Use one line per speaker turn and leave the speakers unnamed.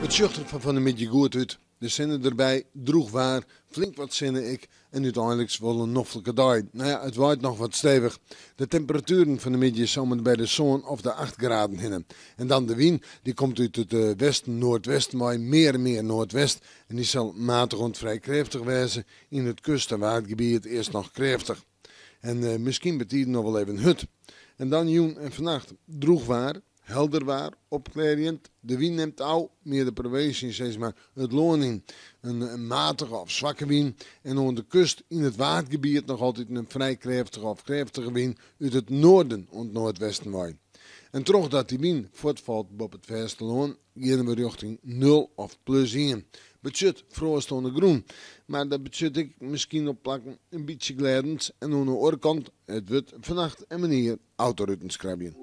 It sjocht der foar fan 'e middei goed út. De sinne derby, drûch waar, flink wat sinne ek en úteinliks wol in noflike dei. No ja, it waait noch wat stevich. De temperatueren fan 'e middei om en by de sân of de acht graden hinne. En dan de wyn, dy komt út it eh, westen, noardwesten mei mear en mear noardwest en dy sil matich oant frij krêftich wêze. Yn it kust- en waadgebiet earst noch krêftich. En eh, miskien betiden noch wol even hurd. En dan jûn en fannacht drûch waar, helder waar, opklearjend. De wyn nimt ôf, mear de provinsje sis mar it lân yn. In matige of swakke wyn en oan de kust yn it waadgebiet noch altyd in frij krêftige of krêftige wyn út it noarden oant noardwesten wei. En trochdat dy wyn fuortfalt boppe it fêstelân, geane we rjochting nul of plus ien. Betsjut froast oan de grûn, mar dat betsjut ek miskien op plakken in bytsje glêdens en oan de oare kant, it wurdt fannacht in manier autoruten skrabjen.